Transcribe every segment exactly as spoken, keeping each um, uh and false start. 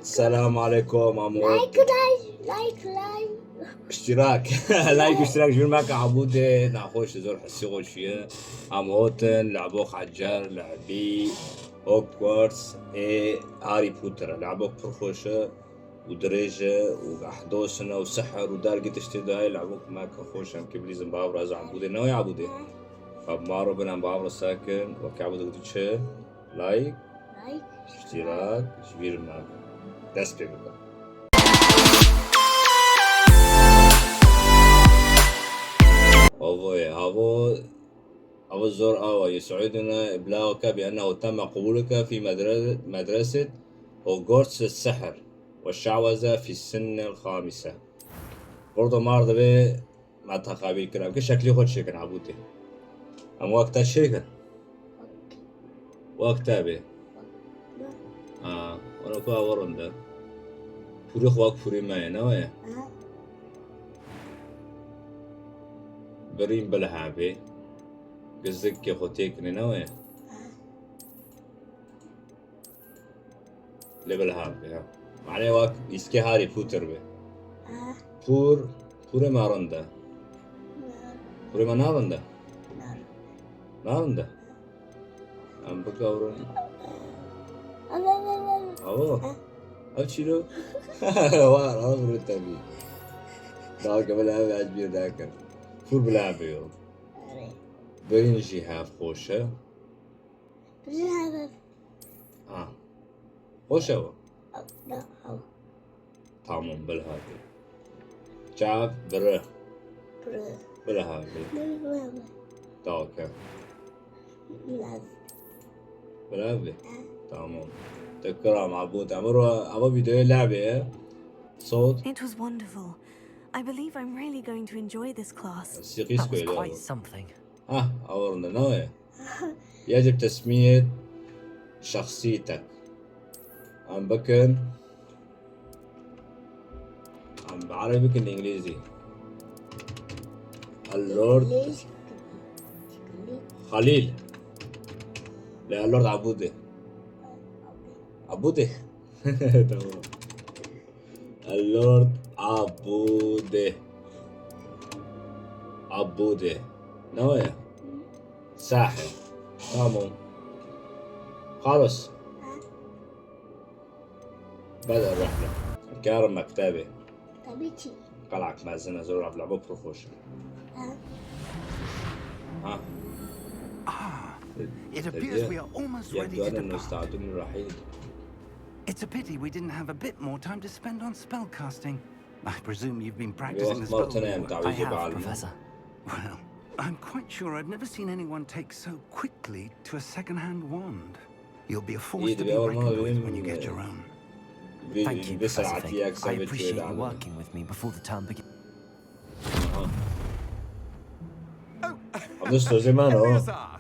Selam aleykum, em hot. Like, like, like, like. İştirak. Like, iştirak, ji vir me ke Ebûdê, naxweş, zor hissê xwe çûye. Em hot in, lebo Hacer, lebî, Hogwarts, ê Harry Potter. Lebo pir xweş e û dirêj e û ehdos in û sihir û dergî tiştê dayê, lebo me ke xweş em ke bilîzin bavra ez Ebûdê. Ne wê Ebûdê? Ev maro bin em bavra sekin, weke Ebûdê gotu çi? Like, Like. İştirak, ji vir me. Dest pê bike. Avo ye, avo, avo zor awa ye. Suuduna iblaguke bi ennehu temme qubuluke fi medre-, medreset Hogwarts sihr ve şawaze fi sinnel xamise. Burada mar dibe Me texabîr kir. Em ki şeklî xwe çêkin Ebûdê. Em wek te çêkin. Wek te bê. Ha, were ku ew rind e. Pûrê xwe wek pûrê me ye, ne weye? Birîn bilha bê. Gizikê xwe têkinê, ne weye? Lê bilha be, ha. Mane wek îskê Harry Potter be. Ah. Pûr, pûrê me rind e. Pûrê me narind e? Narind e. Em bigewrin. Avo. Ev çîro? War, ev rû tevî. Dalke bila ev ez bîr nakim. Pûr bila be yo. Birîn jî hev xweş e. Bilhave. Ha. Xweş e wa. Tamam, bilhave. Çav bire. Bire. Bilhave. Bilhave. Dawke. Bilhave. Bilhave. Ha. Tamam. Tekrar mabut. Ama ro-, ama videoya lehbe ye. Sot. It was wonderful. I believe I'm really going to enjoy this class. Sîqîs That was koyla quite bu. Something. Ah, awirinde nayê. Yecib tesmiyet şexsîtek. Em bikin. Em bi erebî bikin, îngilîzî. Lord Xalîl. Lê Lord Abûdê. Abûdê. Tamam. Lord Abûdê. Abûdê. Ne o ya? Sahir. Tamam. Xalos. Beda rehna. Kar mektebê. Tabii ki. Qelak mezin e, zor ev lebo pir xweş e. Ha. Ha. Ah, it appears we are almost ready to depart. Yek duane nustadun rahîl. It's a pity we didn't have a bit more time to spend on spell casting. I presume you've been practicing the spell. I have, Professor. Well, I'm quite sure I've never seen anyone take so quickly to a second-hand wand. You'll be a force to be reckoned with when you get your own. Thank you, Professor Fig. I appreciate you working with me before the term begins. Eleazar!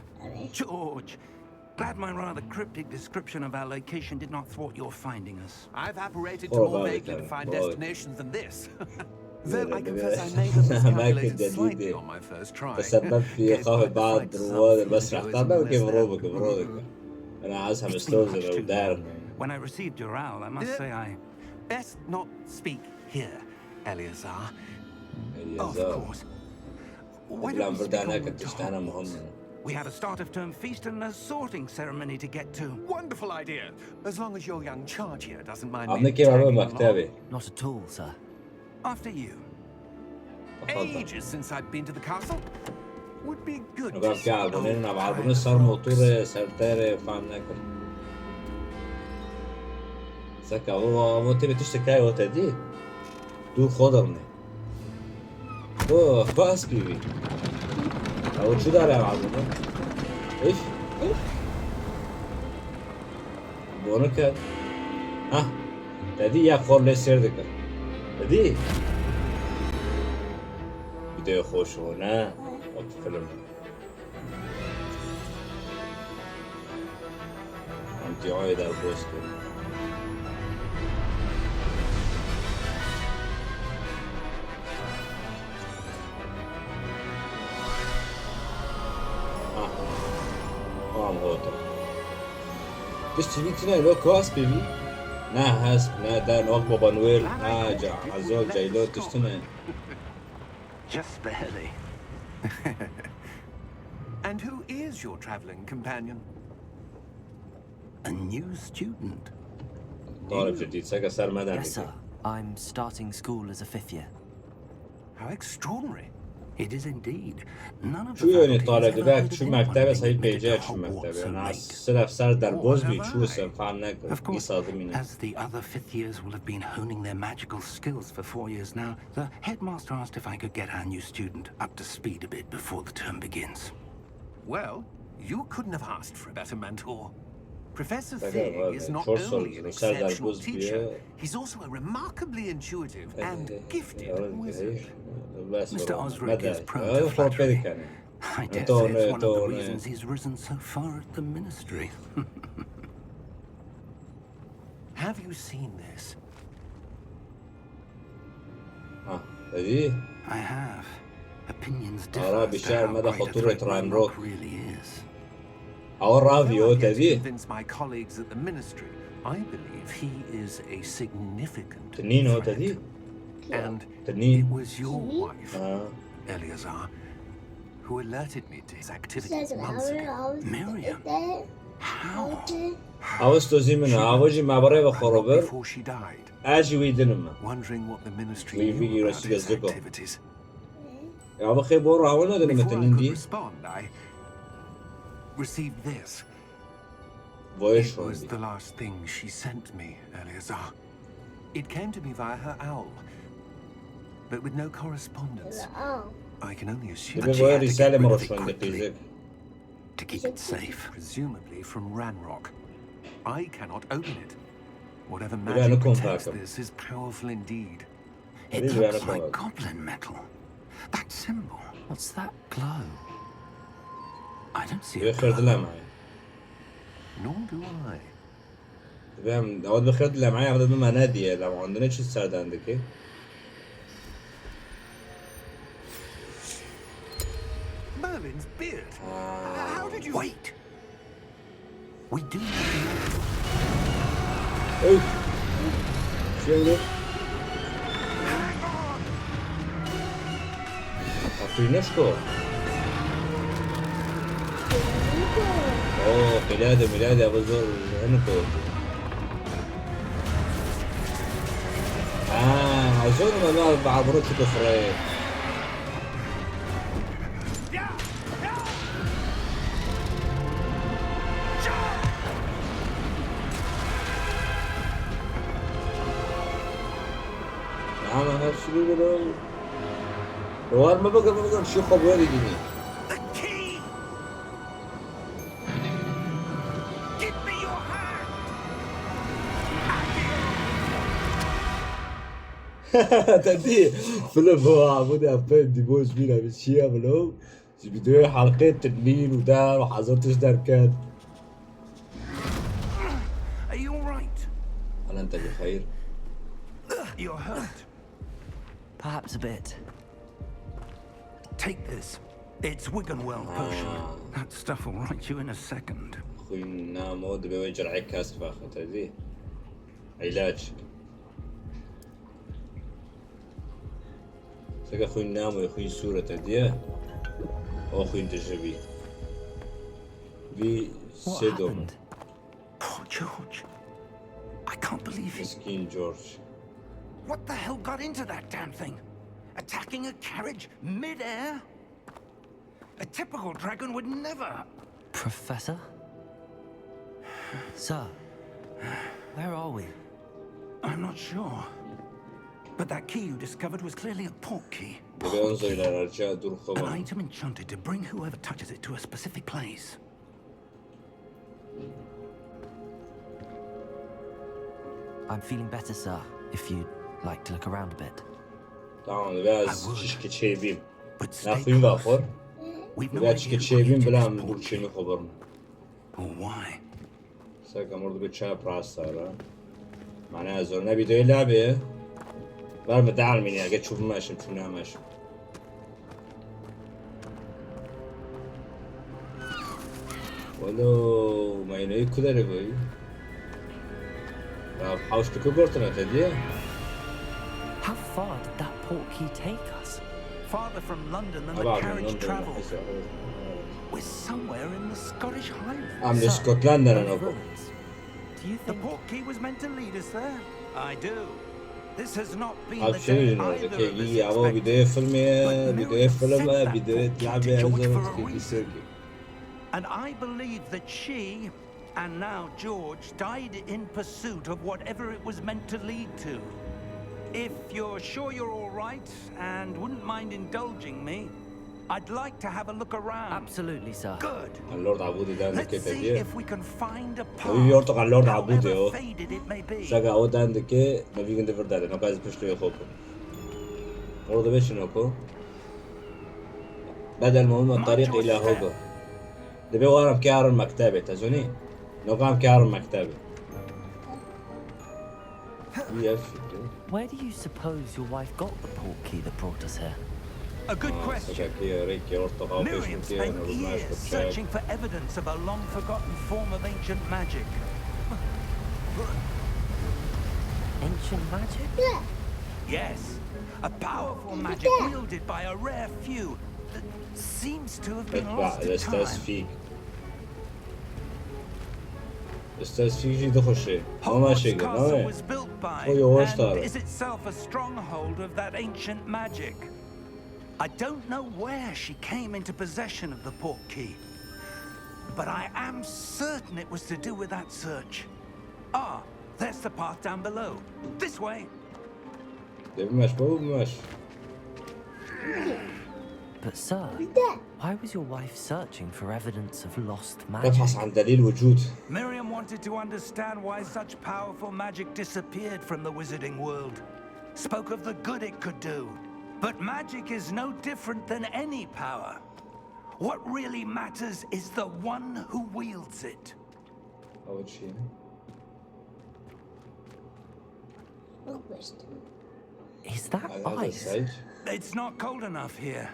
George! Glad my rather cryptic description of our location did not thwart your finding us. I've apparated to more vaguely defined destinations than this. Though I confess I may have miscalculated slightly on my first try. Gave quite the fright to some food goers and listeners. It's been much too long. When I received your owl, I must say I... Best not speak here, Eleazar. Of course. Why don't we speak on your terms? We have a start of term feast and a sorting ceremony to get to. Wonderful idea. As long as your young charge here doesn't mind me tagging along. Not at all, sir. After you. Ages since I've been to the castle. Would be good to see old times again. Seka, o, o tê tiştekî o te dî. Dûr xwe derine. Oh, bas pîvî. Ew çi dare abi? Üf. Üf. Bonike. Ha. Te dî ya xor lê sêr dike. Te dî. Videoya xweş o, ne? Wek film. Em tîayê derbas kirin. Ah. Tamam, oldu. Biz çivî tine lo kuas pêvî. Ne hesp, ne der, ne wek Baba Noel, ne ca, Ezol, Ceylo, tiştine. Just barely. And who is your travelling companion? A new student? Talib jidî, seke ser me Yes, derdikê. Sir. I'm starting school as a fifth year. How extraordinary. It is indeed. None of Çû the yönü faculty talep has ever dibe, heard of çû anyone mektebe being sayı admitted to peyce çû Hogwarts mektebe. so Na late. siref ser derboz Or bî, have çû I. sen fan nek. Of course, İsa dimine. As the other fifth years will have been honing their magical skills for four years now, the headmaster asked if I could get our new student up to speed a bit before the term begins. Well, you couldn't have asked for a better mentor. Professor Tabii, Fig var is ya, not çok only an sorumlu, sen exceptional derboz teacher, bile- he's also a remarkably intuitive and Eh, gifted eh, wizard. eh, Mister Osric is prone eh, to flattery. yani. I dare Don't, say it's eh, one of the don't, eh. Reasons he's risen so far at the ministry. Have you seen this? Ha, dedi. I have. Opinions Ara differ bir as to şey how almada great a fatura threat Ryan Ranrock Rock. Really is. Awa Though ravi o I've yet to dedi. Convince my colleagues at the ministry, I believe he is a significant Tenino threat. dedi. And Tenin. it was your wife, Ha. Eleazar, who alerted me to his Says activities months where ago. I was Miriam, there. How? Okay. Awa stozî min, awa jî me birê ve xorobir. Before she died, Ez jî wî dinim. Wondering what the ministry Wî, wî knew about girêsî his ez diko. Activities. Ya bi xê bo rawa ne dinim Before I tenin could dî. Respond, I received this. Voye It was şondî. The last thing she sent me, Eleazar. It came to me via her owl, but with no correspondence. Oh. I can only assume Dibe that she voye had to rîsalê get min rid re of it şondî quickly qîzik. To keep it safe. Presumably from Ranrock. I cannot open it. Whatever Dibe magic ne protects kontakım. This is powerful indeed. Biz It ver looks like yapamadık. Goblin metal. That symbol. What's that glow? I don't see a Dibe xêr glow. dileme. Nor do I. Dibe em, ew dibe xêr dileme, ev dibe me nediye, lewandine çi serdan dike. Merlin's beard. Ha. How did you? Wait. We do. Ey. Şey oldu. Atıyneşko. Oo, qilade milade, bu zor, heniko. Ha, zor mu lan, baburu çıkı fırayı. Ama her şey böyle. Var mı bakın, bakın şu kabuğa da gidiyor. The key! Give me your hand! Te dî film bu ha, bu da film dî boş bir abi, şey ya, bunu. Ji videoya halqê tinîn û der û hezar tişt derket. Are you all right? Hal ente bi xeyr. You're hurt. Perhaps a bit. Take this. It's Wiggenweld potion. That stuff will right you in a second. Xwîn namo dibe wê cir'ek kes bixe, te dî. Îlaç. Seke xwîn namo, xwîn sûre, te diye. O xwîn dijibî. Vî What sê dom. Happened? Poor George. I can't believe he. Miskîn George. What the hell got into that damn thing? Attacking a carriage mid-air? A typical dragon would never. Professor? Sir, where are we? I'm not sure. But that key you discovered was clearly a port key. Dibe on zeyler erca dur An xevan. Item enchanted to bring whoever touches it to a specific place. I'm feeling better, sir, if you'd like to look around a bit. Tamam, dibe ez çişkî çêbîm. But Ne stay xwîn va close. xor. We've Dibe no ez çişkî idea what çêbîm you bila did em to dur this port key. Çêmî xwe birme. Or why? Seke mor dibe çap rasta ra. Mane ez zor nebî dê labê. Ver mi dal mini, ege çû bimeşim, çû nemeşim. Welo, me yine ku derê goyî. Ya, hawş tu ku gortine te diye. How far did that portkey take us? Farther from London than the Aba carriage London travelled. nefes ya. We're somewhere in the Scottish Highlands. Am de Scotland ne noko. Do you The think portkey was meant to lead us there? I do. This has not been Abi the şey day yüzünden oldu either ki of us iyi ama bir expected. de film ya, But bir de Miriam film sent ya, that bir de portkey tlabı to George yazıyor for a ki reason. ki. And I believe that she, and now George, died in pursuit of whatever it was meant to lead to. If you're sure you're all right and wouldn't mind indulging me, I'd like to have a look around. Absolutely, sir. Good. Lord Abudi dan Let's dikkat see ediyor. If we can find a Evi bir path, ortak Lord Abudi however o. Faded it may be. Şaka o dan dike, ne bir günde bir dade, no kazi pişti yok oku. Orada beşin oku. Bedel muhim Mind tarih your ila step. hoku. Debe waram ki arın mektebe, tezuni. No kam ki arın mektebe. İyi ya fikri. Where do you suppose your wife got the portkey that brought us here? A good Aa, question. Sakaki, Reki, ortak, Miriam spent years searching for evidence of a long forgotten form of ancient magic. Ancient magic? Yes, a powerful magic wielded by a rare few that seems to have been lost to time. Estesfik. Estesfik jî dixuşe. Ama Hogwarts şey Castle ne? Was built by O yavaş and tarih. Is itself a stronghold of that ancient magic. I don't know where she came into possession of the portkey, but I am certain it was to do with that search. Ah, there's the path down below. This way. Devimaş, babumaş. But, sir, why was your wife searching for evidence of lost magic? تبحث عن دليل وجود. Miriam wanted to understand why such powerful magic disappeared from the wizarding world. Spoke of the good it could do. But magic is no different than any power. What really matters is the one who wields it. أول شيء. Is that هذا ice? الثلج. It's not cold enough here.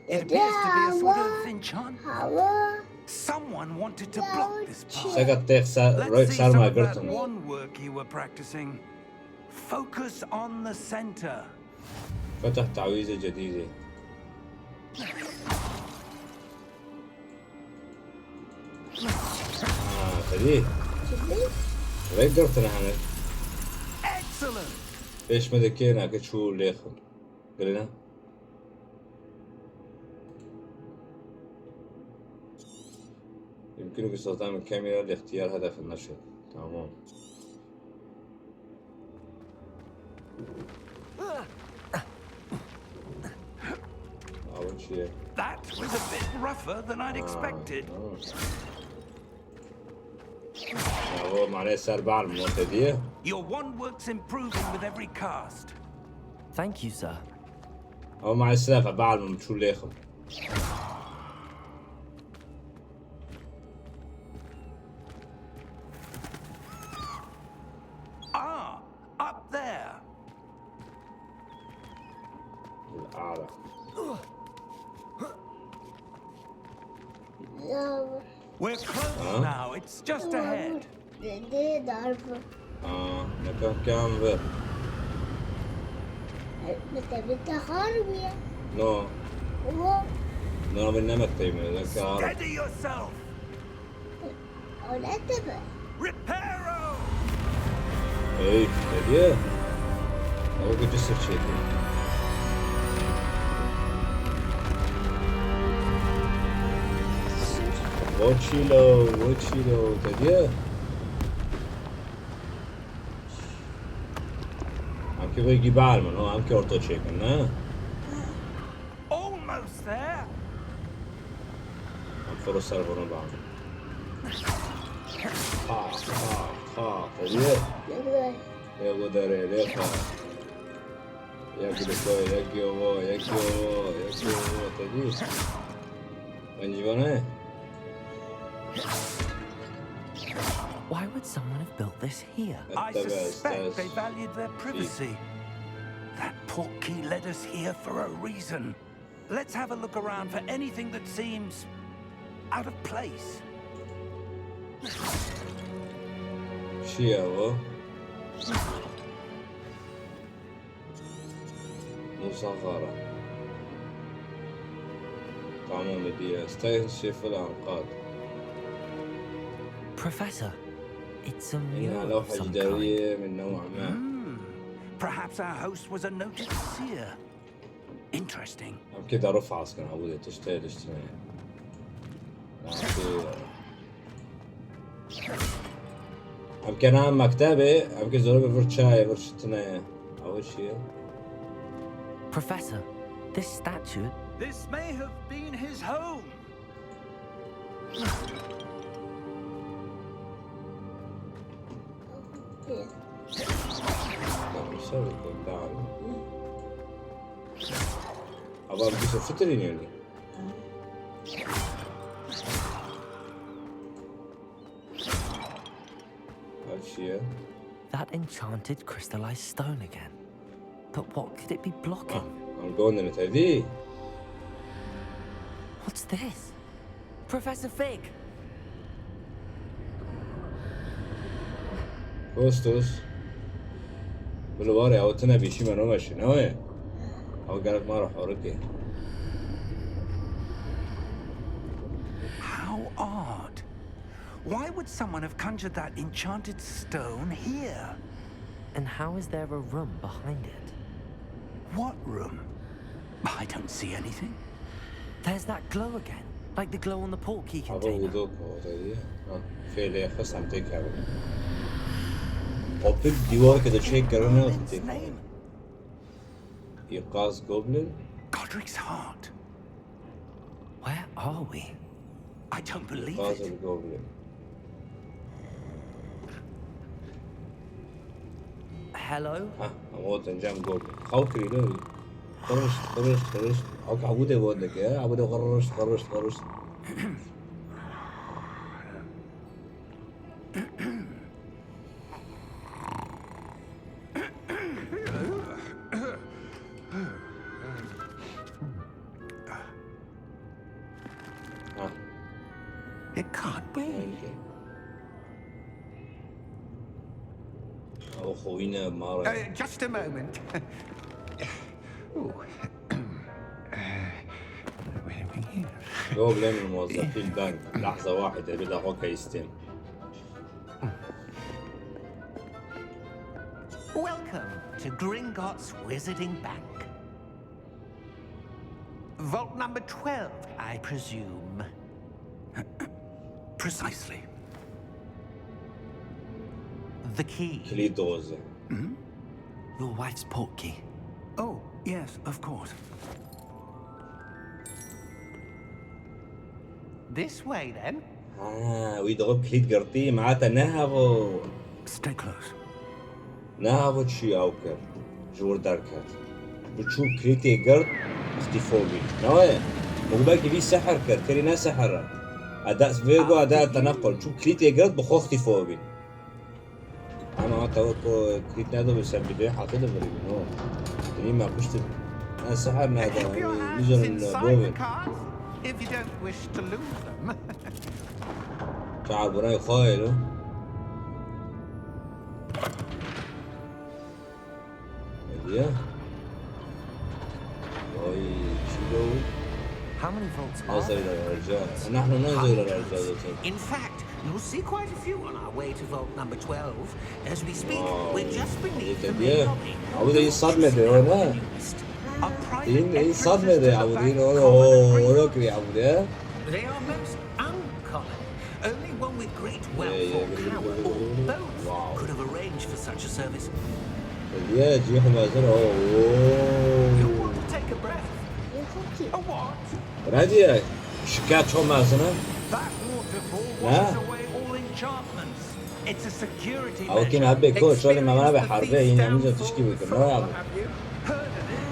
It appears to be a sort of enchantment. Someone wanted to block this path. سقط تيخ سا Let's رويك see سار some ما of that قرتم. One work you were practicing. Focus on the center. فتح تعويذة جديدة. آه، خليه. رويك قرتنا هنا. Excellent. ليش ما دكينا كتشو ليخم. قلنا. يمكنك استخدام الكاميرا لاختيار هدف النشر. تمام. أول شيء. That was a bit rougher than I'd expected. هو معناه سار بعلم وقت دي. Your wand work's improving with every cast. Thank you, sir. هو مع السلافة بعلم شو اللي ياخذ. Ah, up there. الأعلى. We're close now. It's just ahead. آه، مكان كان بير. انت بتخربي. نو. هو نو، من نمك تيمي، لك عارف. Steady yourself. ولا تبع. Reparo. اي، هديه. هو قد جسر شيء. واتشيلو، واتشيلو، هديه. Em ki vê gî balmin, o, em ki orto çêkin, ne? Almost there. Em firo ser vurun balmin. Ha, ha, ha, tediye. يلا. Ya bu dere, ya ka. Ya ki de koy, ya ki ovo, ya ki ovo, ya ki ovo, tediye. Bence bana. Why would someone have built this here? I suspect they valued their privacy. That portkey led us here for a reason. Let's have a look around for anything that seems out of place. Çi ya o? مصغرة. تمام، دي استكشف الأنقاض. Professor, it's a إنها mural of لوحة some kind. جدارية من نوع ما. Hmm. Perhaps our host was a noted seer. Interesting. Em kê de rifaz kin, ew dê tiştê diştine. Em kê, em kê na mektebê, em kê zor bi vir çayê, vir şitine. Ew çi ye? Professor, this statue. This may have been his home. Tamam, şöyle bir daha. Ama bir şey fitilin yani. Her şeye. That enchanted crystallized stone again. But what could it be blocking? Ah, I'm going in it, hadi. What's this? Professor Fig! Kostos. Bilo ware, ew tine bîşî me nome şi, ne wê? Ew gerek ma re horike. How odd. Why would someone have conjured that enchanted stone here? And how is there a room behind it? What room? I don't see anything. There's that glow again, like the glow on the portkey container. Hava wî dok ortaya. Ha, fêlê xwe semtê kevin. Optik dîwareke de çêkirine Its têkevin. Name. Îqaz Goblin. Godric's heart. Where are we? I don't believe it. Îqaz Goblin. Hello? Ha, ama o tencem Goblin. Xew kirî ne wî. Qirişt, qirişt, qirişt. Ak, ebûdê wan dike, ebûdê qirişt, qirişt, qirişt. Ha. It can't be. Belki. Ew xwîne mare. Uh, just a moment. Ooh. Uh, where are we here? Yo, bile min muwazzefîn deng. Lahza wahide, bir dakika istedim. Welcome to Gringotts Wizarding Bank. Vault number twelve, I presume. Precisely. The key. Kilît doze. Hmm? Your wife's portkey. Oh, yes, of course. This way, then. Ha, wî dixwe kilît girtî, mehata ne havo. Stay close. Ne havo çi ew kir, ji wir derket. Bi çû kilîtê girt, îxtîfo bî. Naye, min got belkî vî sihir kir, kerî ne sihir e. Eda vê got, eda te nequl. Çû kilîtê girt, bi xwe îxtîfo bî. Ama te wek ku kilît nedo bi ser bidê hatê de birî, no. Dinî me pişt ne sihir ne da, wî zonin bovin. If you don't wish to lose them. Çawa burayê xwe ye lo? Hediye. Oy, çilo. How many volts are there? Azayla vereceğiz. Nahnu ne azayla vereceğiz zaten? In fact, you'll see quite a few on our way to vault number twelve. As we speak, we're just beneath the main lobby. Abi de insan mı diyor, ha? A private entrance to the bank. Insan mı diyor, abi de, o, o, o, o, o, o, o. They are most uncommon. Only one with great wealth or power, or both, could have arranged for such a service. Hediye, cî xwe mezin, o, o. You want to take a breath? A what? Hediye, şikayet çok mezin, ha? That waterfall washes away all enchantments. It's a security measure. Ew kî ne bê ko, şolê me mena be harbe, yine mizo tişkî bikir, ne ya bu? Experience people think these damn forests will have you. Heard of it?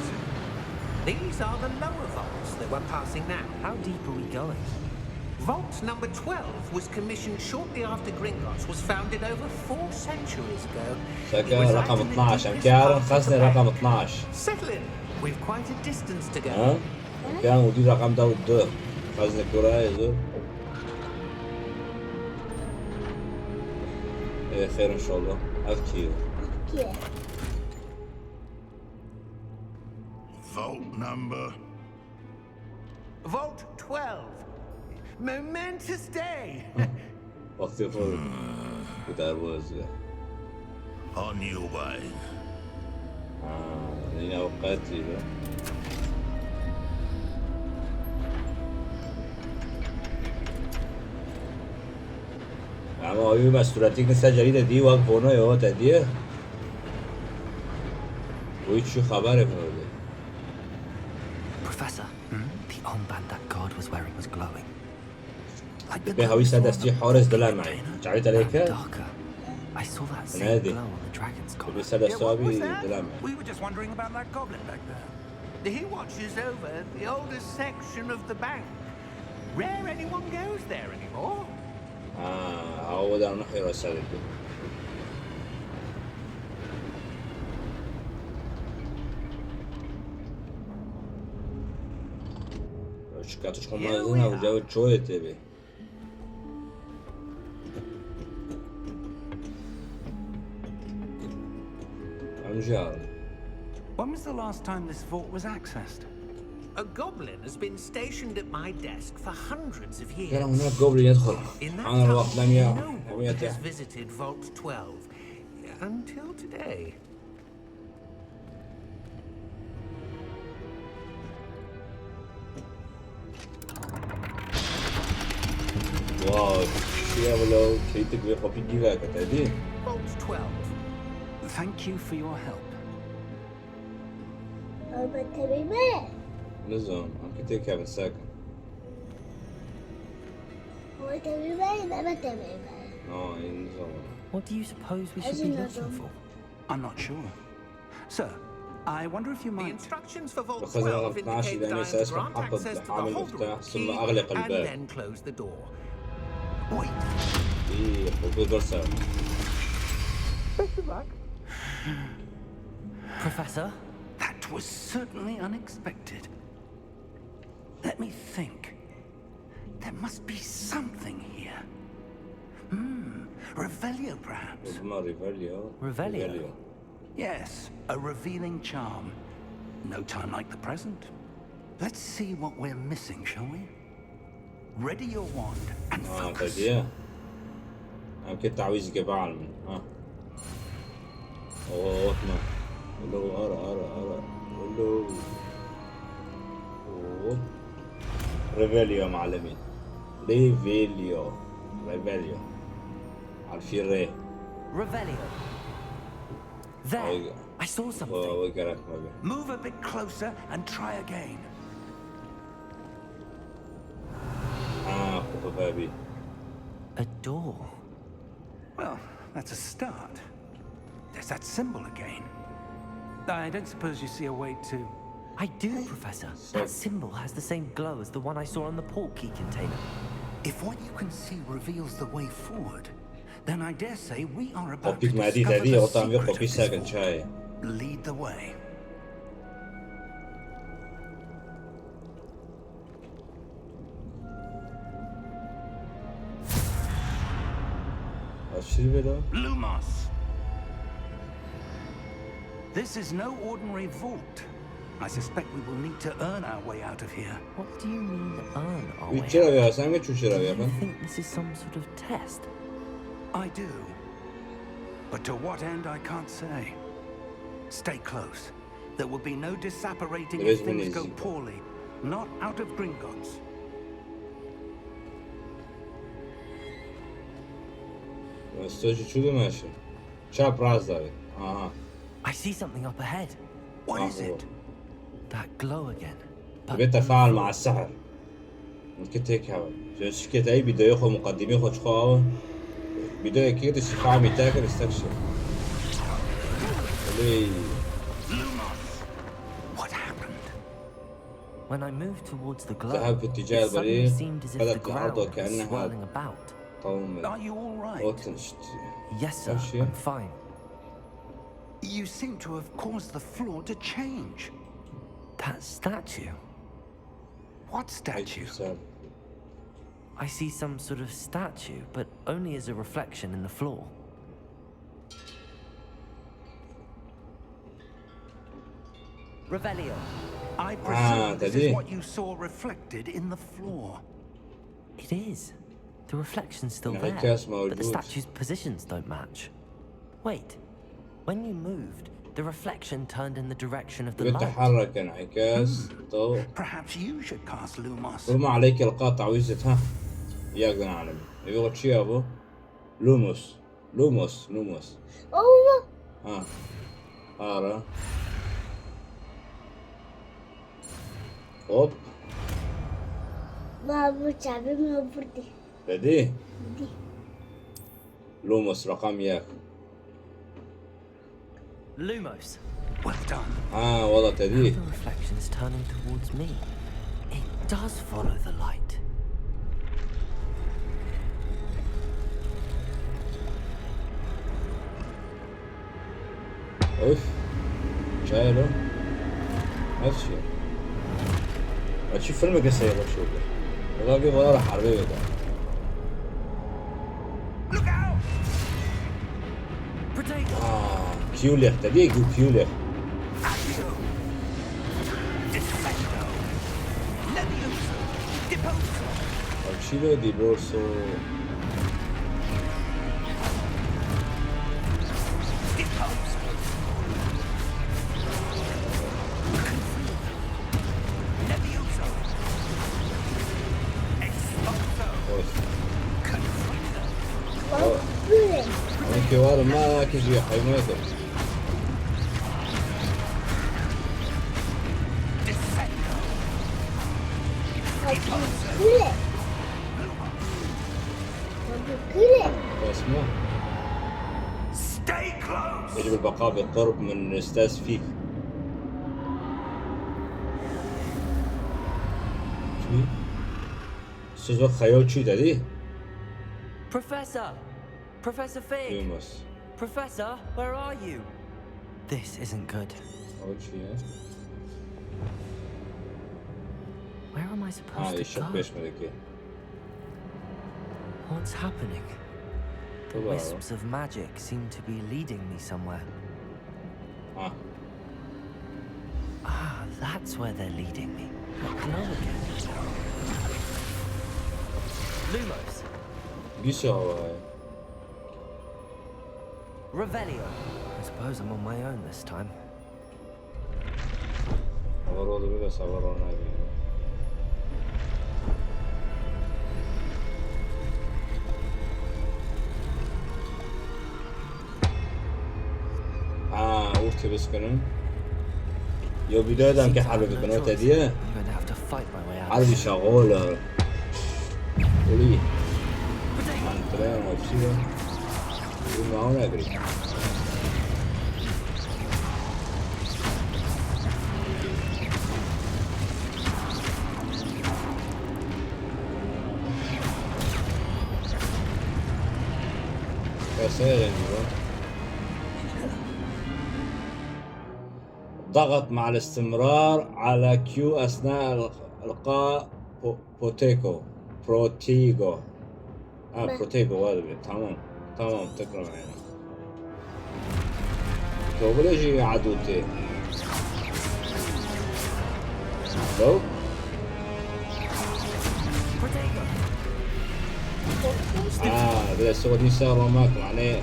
These are the lower vaults that we're passing now. How deep are we going? Vault number twelve was commissioned shortly after Gringotts was founded over four centuries ago. It was right in the deepest part of the bank. Şaka rakam itnaş, em kârin xezne rakam itnaş. Settle in. We've quite a distance to go. Ha? Em kârin û dî rakam da û du. Xezne kura ye zor. Ê, xêr inşallah. Ev kî ye? Vault number. Vault twelve. Momentous day. Wextê xwe bi derbaz be. On your way. Ha, yine o qetî be. Ama o me suretî ki ser cerî de dî wek vono yo te diye. O hiç şu xeber yapmadı. Professor, the armband that guard was wearing was glowing. Like the Dibê hewî ser destî Horis dileme. Çavê te lê kir? Darker. I saw that same glow on the dragon's collar. Dibê ser destî wî dileme. We were just wondering about that goblin back there. He watches over the oldest section of the bank. Rare anyone goes there anymore. Ha, awa da nehê ra serê. Şikatiş xwe mezin ew cewir çoyê tê bê. Em jî harin. When was the last time this vault was accessed? A goblin has been stationed at my desk for hundreds of years. Gera hûn goblin yet xwe. In that time, no one has visited Vault twelve until today. Wow, şiya wilo keytik vê xwe pî gî veke te dî. Vault twelve. Thank you for your help. Ama temê me. Nizam, em ki têkevin sekin. Ama temê me, nebe temê me. Na, ê nizam. What do you suppose we should be looking for? I'm not sure. Sir, I wonder if you might. The instructions for Vault twelve indicate that I am to grant access to the hold room key and then close the door. Wait. Best of luck. Professor? That was certainly unexpected. Let me think. There must be something here. Hmm, Revelio, perhaps? Revelio. Revelio? Yes, a revealing charm. No time like the present. Let's see what we're missing, shall we? Ready your wand and focus. Em kê tawîzeke bielmin. Ha. Oh, wotma. Wilo, ara, ara, ara. Wilo. Oh. Revelio, malimî. Revelio. Revelio. Harfî rê. Revelio. There, I saw something. Move a bit closer and try again. Ah, xwe bebî. A door. Well, that's a start. There's that symbol again. I don't suppose you see a way to. I do, Professor. That symbol has the same glow as the one I saw on the port key container. If what you can see reveals the way forward, then I dare say we are about to discover the secret of this vault. Lead the way. Lumos. This is no ordinary vault. I suspect we will need to earn our way out of here. What do you mean, earn our way out? Do you think this is some sort of test? I do. But to what end, I can't say. Stay close. There will be no disapparating if things go poorly. Not out of Gringotts. Çap rast davê. Aha. I see something up ahead. What is it? That glow again. Dibe tefaul ma sihr. Mumkin têkevin. Ji şirketeyî vîdeoyê xwe, muqedimê xwe çi xwe awe. Vîdeoyekê de şîfa mîteke destek şe. Lê. What happened? When I moved towards the glow, it suddenly seemed as if the ground was swirling about. Are you all right? Yes, sir. I'm fine. You seem to have caused the floor to change. That statue. What statue? I see some sort of statue, but only as a reflection in the floor. Revelio. I Ah, presume this t'as dit. Is what you saw reflected in the floor. It is. The reflection's still En'ekâs there, but the mewcûd. Statue's positions don't match. Wait. When you moved, the reflection turned in the direction of the light. يتحرك انعكاس ضوء. Perhaps you should cast Lumos. ربما عليك إلقاء تعويذة، ها. ياك نعلم. يقول شي يا أبو. لوموس. لوموس. لوموس. Oh, ها. آرا. هوب. بابا، çavê min birî. بدي. Dî. لوموس رقم ياك. Lumos. Well done. ها والله تدي. The reflection's turning towards me. It does follow the light. اوف. شايله. نفس الشيء. هادشي فيلم قصة يا بشوف. والله كيف راح حربية ده. Look out! Protego! اه كيوليخ تدي يقول كيوليخ. Accio! Defendo! Levioso! Deposo! هادشي دي بورسو. Deposo! Levioso! Expulso! اوف. Confringo! Bak, böyle. انا كيوارا ما كيجي حيوانات. Defendo! Bak, böyle. Bak, böyle. اسمه. Stay close! يجب البقاء بالقرب من استاذ فيك. شو؟ سوزو خيوتشي تدي؟ Professor! Professor Fig! يومس. Professor, where are you? This isn't good. خيوتشي، ها؟ Where am I ها، supposed to يشوف go? بيش ملكي. What's happening? The Hello. wisps of magic seem to be leading me somewhere. ها. Ah, that's where they're leading me. That glow again. Lumos. قيسو هو. Revelio. I suppose I'm on my own this time. Agora oldu bir de sabır ona gibi. ها، وقتی بس کنن. يو بداية دام كي حرب بكنا تديه. I'm going to have to fight my way out. حرب شغولة. ولي. عن طريقة مبسوطة. يقول ما هون أجري. بس هي غريبة. ضغط مع الاستمرار على كيو أثناء إلقاء بو- بوتيكو. بروتيجو. اه، بروتيجو، هذا اللي. تمام. تمام، تكرم عينك. تو بلا شي عدوتي. لو؟ اه، بلا سعودي صار وماك، معناه.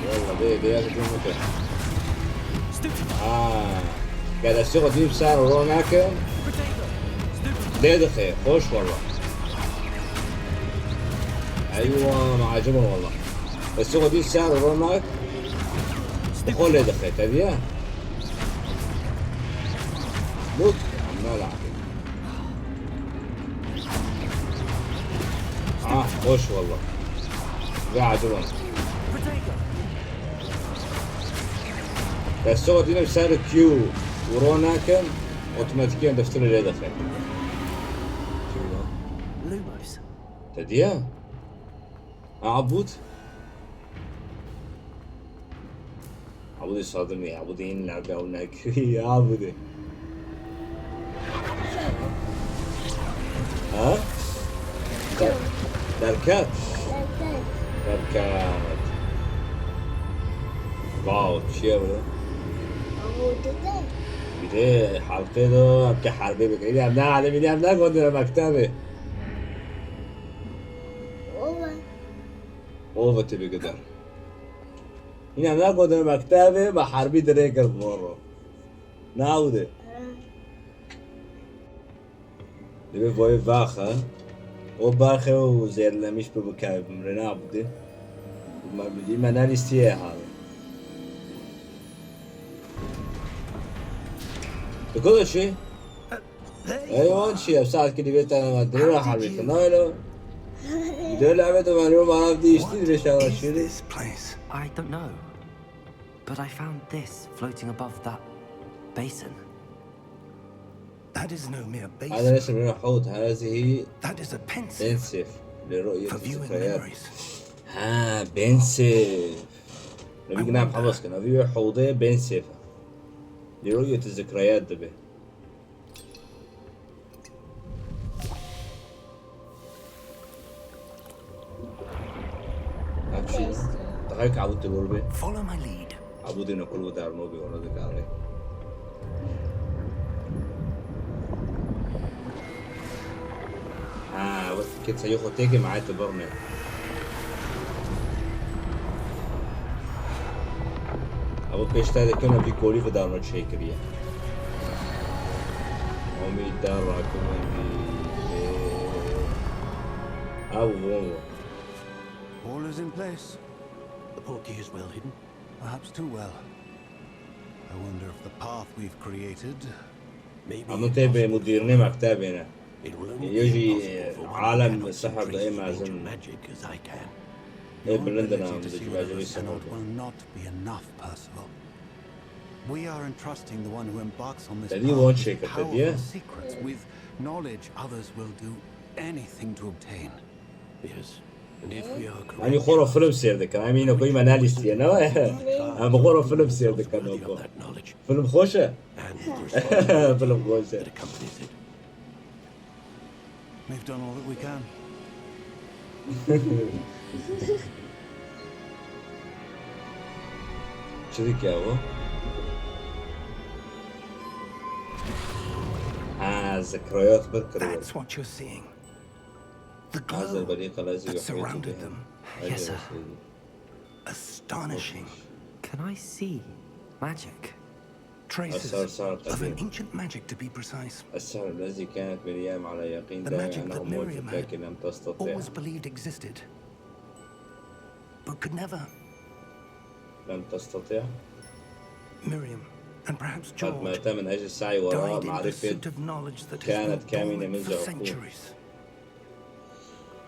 والله، دي، دي، هذا شو ممكن. اه. قاعد اسوق دي بسعر وروناكن. ليه دخي؟ خوش والله. ايوه، ما عجبه والله. بس هو دي سعر روناك. بقول ليه دخي، تبيه؟ موت. عمال اعطي. اه، خوش والله. قاعد هون. بس هو دينا بسعر كيو وروناكن. اوتوماتيكيا دفتر ليه دخي. Lumos. تديه؟ عبود. عبودي صادمني، عبودي إن لعبة أو ناكري، يا عبودي. ها؟ در، در Ket. Derket. Wow, çi ye bu? Bire, halqê do, em ke herbê bikin. Em ne alem, em ne gonde mektebê. Ova. Ova te bigidar. Yine ne gonde mektebê, me herbî dirê kir boro. Navde. Divê boyê vaxe. O baxê û zêrlemîş bi bikeve bimre nabide. Me bidî me nelîstiye hale. Tu ku de çi? Ey wan çi? Ev saet ki divê te me dirê ra harbi tu naylo. Dê lave de me yo bana dîştî divê şeva şiri. I don't know, but I found this floating above that basin. That is no mere هذا ليس basin. من الحوت، هذه That is a pensive. بنسف لرؤية For viewing الذكريات. Memories. ها، بنسف. نبي قلنا بحفظ كنا في حوضية بنسف. لرؤية الذكريات دبي. هاك شي. تحرك عبود الوربة. Follow my lead. عبودي نقول ودار نوبي ورا ذكاري. ها، وقت كنت سيخو تيكي معاي تبرني. ئەوە پێشتا دەکەم ئەڤی کۆلی بداونە چێکریە. ئەومی دا ڕاکەمەندی ئاو بۆ. All is in place. The portkey is well hidden. Perhaps too well. I wonder if the path we've created. ئەمە تێ بێ مدیرنێ مەکتەبێنە. یەژی عالم سەحر دائما زن. Magic as I can. Ê bilind in am To see dicivajibî whether the sehir Synod de. Will not be enough, Percival. We are entrusting the one who embarks on this Tedî path wan with çêkir, powerful tedî ye? Secrets, with knowledge others will do anything to obtain. Yes. And if we are Em xwe ro film sêr dikin. Em yine koyma ne listeye ne? Em xwe ro film sêr dikin. Worthy of that knowledge Film xweş e. and the responsibility Film xweş e. That accompanies it. We've done all that we can. Çi dike ew? Ha, zikrayat bir kiriye. That's what you're seeing. The Hazır glow beri kalezi that yok. Surrounded them. Yes, sir. Astonishing. Can I see magic? Traces Asar sar of an tabii. Ancient magic, to be precise. السحر الذي كانت مريم على يقين The دائم magic أنه that موجود Miriam لكن لم تستطع Always believed existed, but could never. لم تستطع Miriam, and perhaps قد George, مات من أجل السعي وراء died in معرفة pursuit of knowledge that كانت has كامنة been من dormant for زعقوب. Centuries.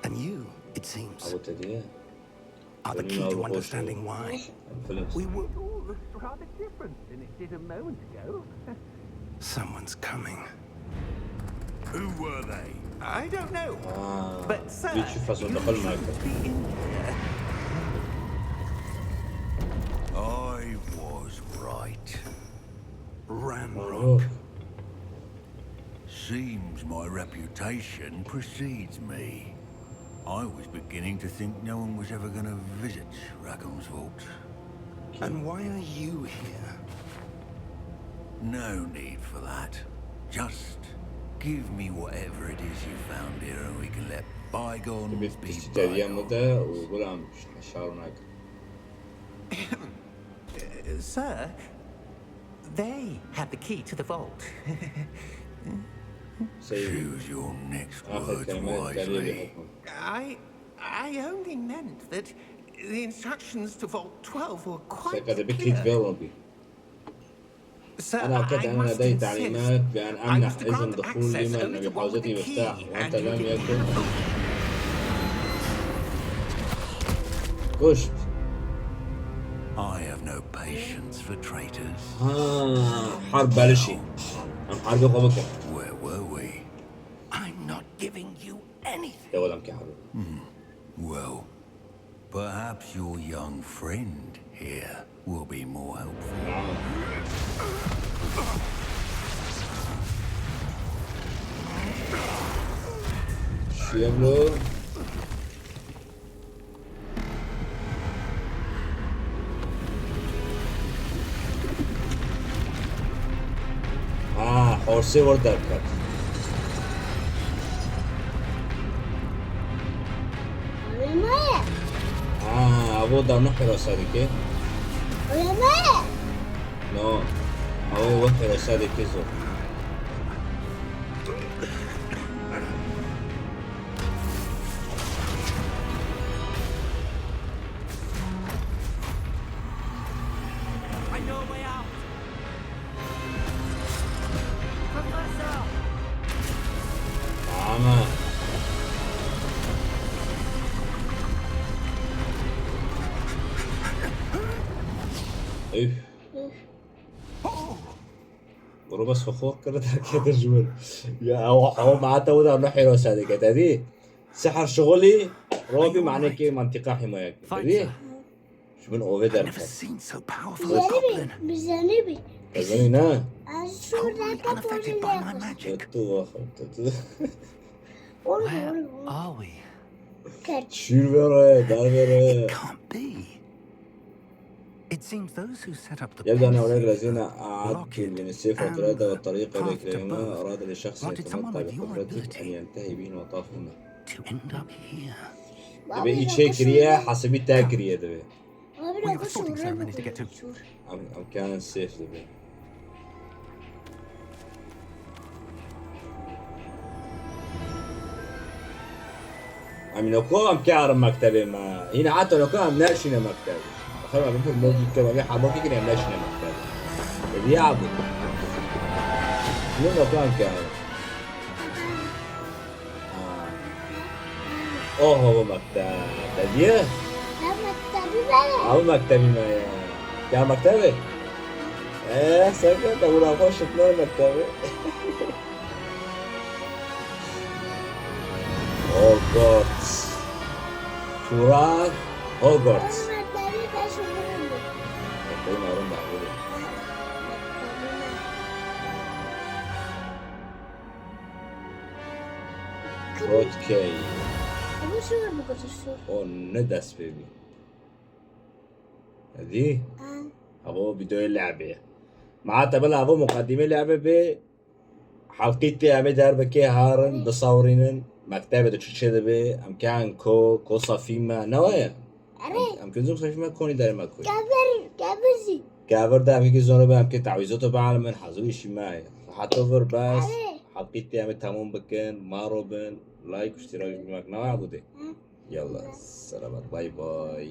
And you, it seems, أبو تديه are the key to understanding why. فيلم We were Ooh, looks rather different than it did a moment ago. Someone's coming. Who were they? I don't know. آه But sir, بيتشوف فاصل you دخل معك shouldn't be in here. I was right. Ranrock. مبروك Seems my reputation precedes me. I was beginning to think no one was ever going to visit Rackham's Vault. And why are you here? No need for that. Just give me whatever it is you found here and we can let bygones be بيتشوف تديه bygones. مدة ويقول عم حشار هناك Sir, they have the key to the vault. سيد Choose your next آخر words كلمات قال لي wisely. بحكمة I, I only meant that the instructions to Vault twelve were quite سيقضي بكيت clear. فيرنبي Sir, أنا أكدت I أنا must لدي insist. تعليمات بأن I أمنح was to إذن grant دخول access لمن only لم to one with يحوزتني the مفتاح key, وأنت and لم you يكن كشت I have no patience for traitors. ها حرب بلشي. أم حرب قبك. Where were we? I'm not giving you anything. يا ولد أم كي حرب. Well, perhaps your young friend here will be more helpful. شو يعملوا؟ Sê wer derket. Olmadı. Ha, abo da ne hirasa dike? Olmadı. No. Abo wer hirasa dike zor. I know a way out. Professor! Ana. Üf. Bunu bas fakir kırı terk eder cümle. Ya, ama, ama ma hatta o da ne hirasa dike, dedi. Sihir şuxulî, robî manekê mantiqa himayek. Fight, dedi. Sir. Ji min ove I've never derket. Seen so powerful a goblin. Bizeni bir. Bizeni ne? Is he unaffected by my magic? Tuttu bak, tuttu. Where are we? Şûr vere, dar vere. It can't be. It seems those who set up the Yebda ne orek lezina aad locked it, and the Lord of Lords wanted someone with your ability to end up here. Debe î çê kiriye, hesibî te kiriye debe. We have a sorting ceremony to get to. Em, em kan safe debe. Em noko em karin mektebê me. Hîna heta noko em neşîne mektebê. Xera bifir mokî ke me hemokî kine em neşîne mektebê. Ê diye abû. Noko em karin. Ha. Oho, bu mekteb. Te diye? Ya mektebî me ye. Ew mektebî me ye. Ya mektebê? Ee, sen de wila xwe şitme mektebê. Hogwarts. Tura Hogwarts. Mektebî beş umurumda. Mektebî me rin da, buyurun. Mektebî me. Rotkey. Ama şu var bu kadar su. O ne dest pê bî. Hadi. Ha. Avo videoya lehbê. Ma te bila avo muqedîmê lehbê bê. Halqî tê em ê derbekê harin, bisawirînin. Mektebê de çi çê dibe. Em kan ko, ko safî me. Ne waye? Erê. Em, em kizû safî me konî derê me koy. Kevir, kevir zî. Kevir de em kî zor be, em kê tawîzoto bialimin, hazir îşî me ye. Heta vir bes, Erê. Halqî tê em ê temam bikin, ma robin, like û iştirak bi me nawe Ebûdê. Hı. Yallah, selamet, bay bay.